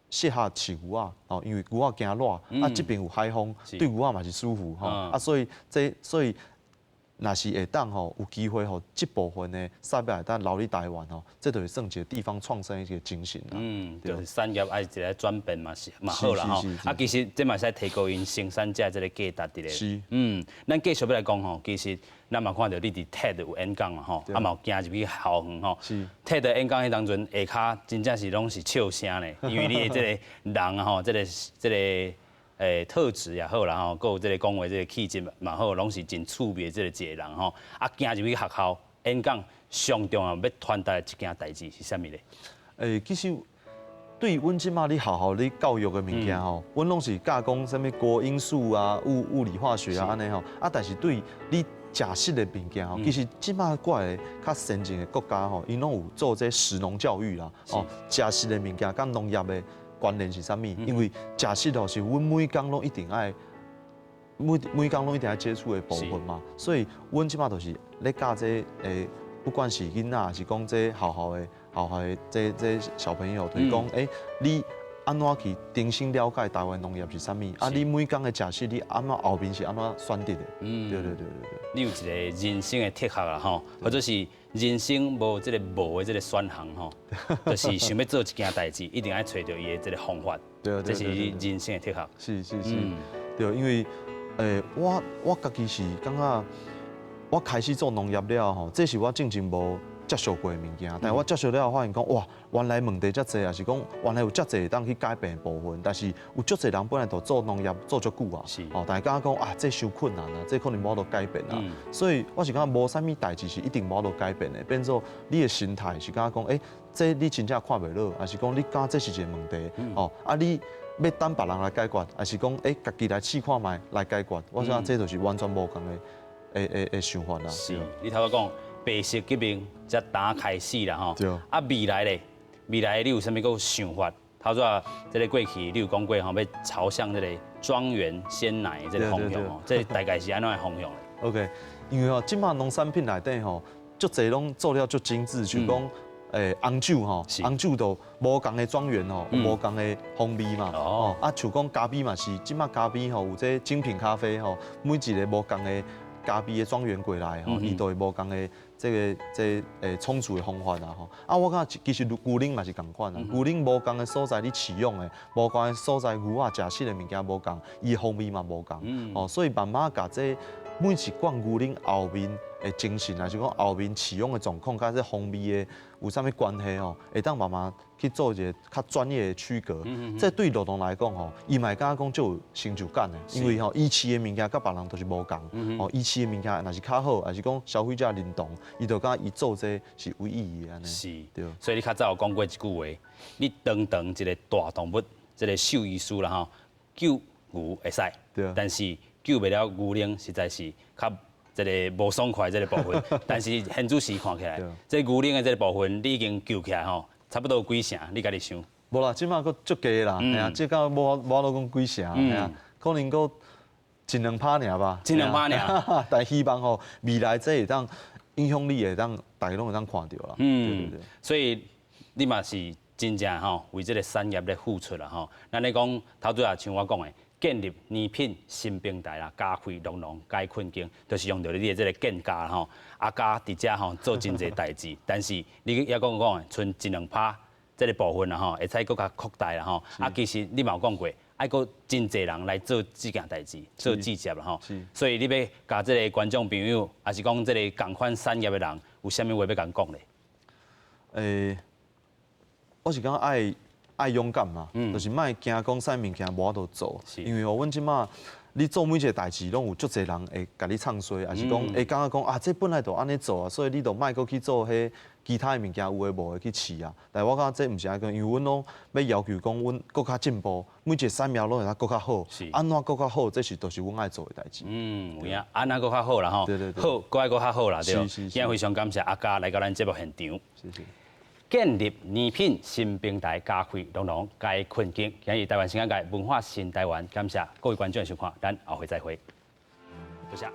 適合飼牛仔，哦，因為牛仔驚熱，啊，這邊有海風，對牛仔嘛是舒服，吼，啊，所以這所以若是會當吼有機會予這部分的產業會當留佇台灣吼，這就是算一個地方創生的一個精神啦。嗯，就是產業愛一個轉變嘛是嘛好啦吼。啊，其實這嘛會使提高𪜶生產者這個價值佇咧。嗯，咱繼續欲來講吼，其實咱嘛看著你佇 TED 有演講嘛吼，啊嘛有行入去校園吼。TED 演講彼當陣下跤真正是攏是笑聲咧，因為你的這個人啊吼，這個這個特質也好啦吼，閣有這個講話這個氣質嘛好，攏是真趣味的這個一個人吼。啊，行入去學校演講，上重要欲傳達的一件代誌是啥物咧？其實對阮這馬咧學校咧教育的物件吼，阮攏是教講啥物國英數啊、物物理化學啊按呢吼。啊，但是對你食食的物件吼，其實這馬國的較先進的國家吼，𪜶攏有做這食農教育啦。哦，食食的物件佮農業的關聯是啥物？因為食食吼是阮每工攏一定愛每每工攏一定愛接觸的部分嘛。所以，阮這馬就是咧教這不管是囡仔，抑是講這學校的這這小朋友，就是講，欸，你按怎去重新了解台灣農業是啥物？啊，你每工的食食，你按怎後面是按怎選擇的？嗯，對對對對對。你有一個人生的哲學啦吼，或者是人生無這個無的這個選項吼，就是想欲做一件代誌，一定愛揣著伊的這個方法。對，這是你人生的哲學。是是是，對，因為我我家己是感覺，我開始做農業了後，這是我進前無接觸過的物件，但是我接觸了後發現講，哇，原來問題遮濟，抑是講原來有遮濟會當去改變的部分，但是有足濟人本來就做農業做足久啊，哦，但是感覺講啊，這傷困難啊，這可能無法度改變啊，所以我是感覺無啥物代誌是一定無法度改變的，變做你的心態是感覺講，欸，這你真正看袂落，抑是講你感覺這是一個問題，哦，啊你欲等別人來解決，抑是講欸，家己來試看覓來解決，我感覺這就是完全無仝的的的想法啦。是，你頭拄講。白色革命才剛開始啦吼，啊未來咧，未來你有啥物閣想法？頭拄仔這個過去你有講過吼，欲朝向這個莊園鮮奶這個方向吼，這大概是按怎的方向咧？OK，因為吼，這馬農產品內底吼，足濟攏做了足精緻，像講紅酒吼，紅酒就無仝的莊園吼，無仝的風味嘛。哦，啊，像講咖啡嘛是，這馬咖啡吼有這精品咖啡吼，每一个無仝的咖啡的莊園過來吼，伊都會無仝的這个這沖煮的方法啊吼。啊，我感覺其實牛奶嘛是仝款啊，牛奶無仝的所在你飼養的，無仝的所在牛仔食食的物件無仝，伊的風味嘛無仝。哦，所以慢慢共這每一罐牛奶後面的精神，還是講後面飼養的狀況，佮這風味的有啥物關係吼，會當慢慢去做一个較專業的區隔。這對酪農來講吼，伊嘛會感覺講足有成就感的，因為吼伊飼的物件佮別人都是無仝。哦，伊飼的物件若是較好，還是講消費者認同，伊就感覺伊做這是有意義的按呢。對。所以你較早有講過一句話，你堂堂一个大動物，這个獸醫師啦吼，救牛會使，但是救袂了牛奶，實在是較這个無爽快這个部分。但是現主時看起來，這牛奶的這个部分，你已經救起來吼，差不多有幾成？你家己想？無啦，這馬閣足低啦，嘿啊，這個無法度講幾成，嘿啊，可能閣一兩趴爾吧。一兩趴爾。但希望吼，未來這會當影響力會當大家攏會當看著啦。對對對。所以你嘛是真正吼為這个產業咧付出啦吼。咱咧講頭拄仔像我講的，建立奶品新平台啦，加開酪農解困境，就是用著你的這个見解吼。阿嘉佇遮吼做真濟代誌，但是你抑閣講的，賰一兩趴這个部分啦吼，會使閣較擴大啦吼。啊，其實你嘛有講過，愛閣真濟人來做這件代誌，做志業啦吼。所以你欲共這个觀眾朋友，抑是講這个仝款產業的人，有啥物話欲共講咧？我是感覺愛勇敢嘛，就是莫驚講啥物件無法度做，因為吼，阮這馬你做每一个代誌，攏有足濟人會共你唱衰，抑是講會感覺講啊，這本來就按呢做啊，所以你就莫閣去做彼其他的物件，有的無的去試啊。但我感覺這毋是按呢講，因為阮攏欲要求講，阮閣較進步，每一个產業攏會當閣較好。按怎閣較好，這是就是阮愛做的代誌。嗯，有影，按怎閣較好啦吼。對對對。好，閣愛閣較好啦，對。是。今日非常感謝阿嘉來到咱節目現場。謝謝。建立奶品新平台，加開酪農解困境。今日台灣新眼界文化新台灣，感謝各位觀眾的收看，咱後回再會。多謝。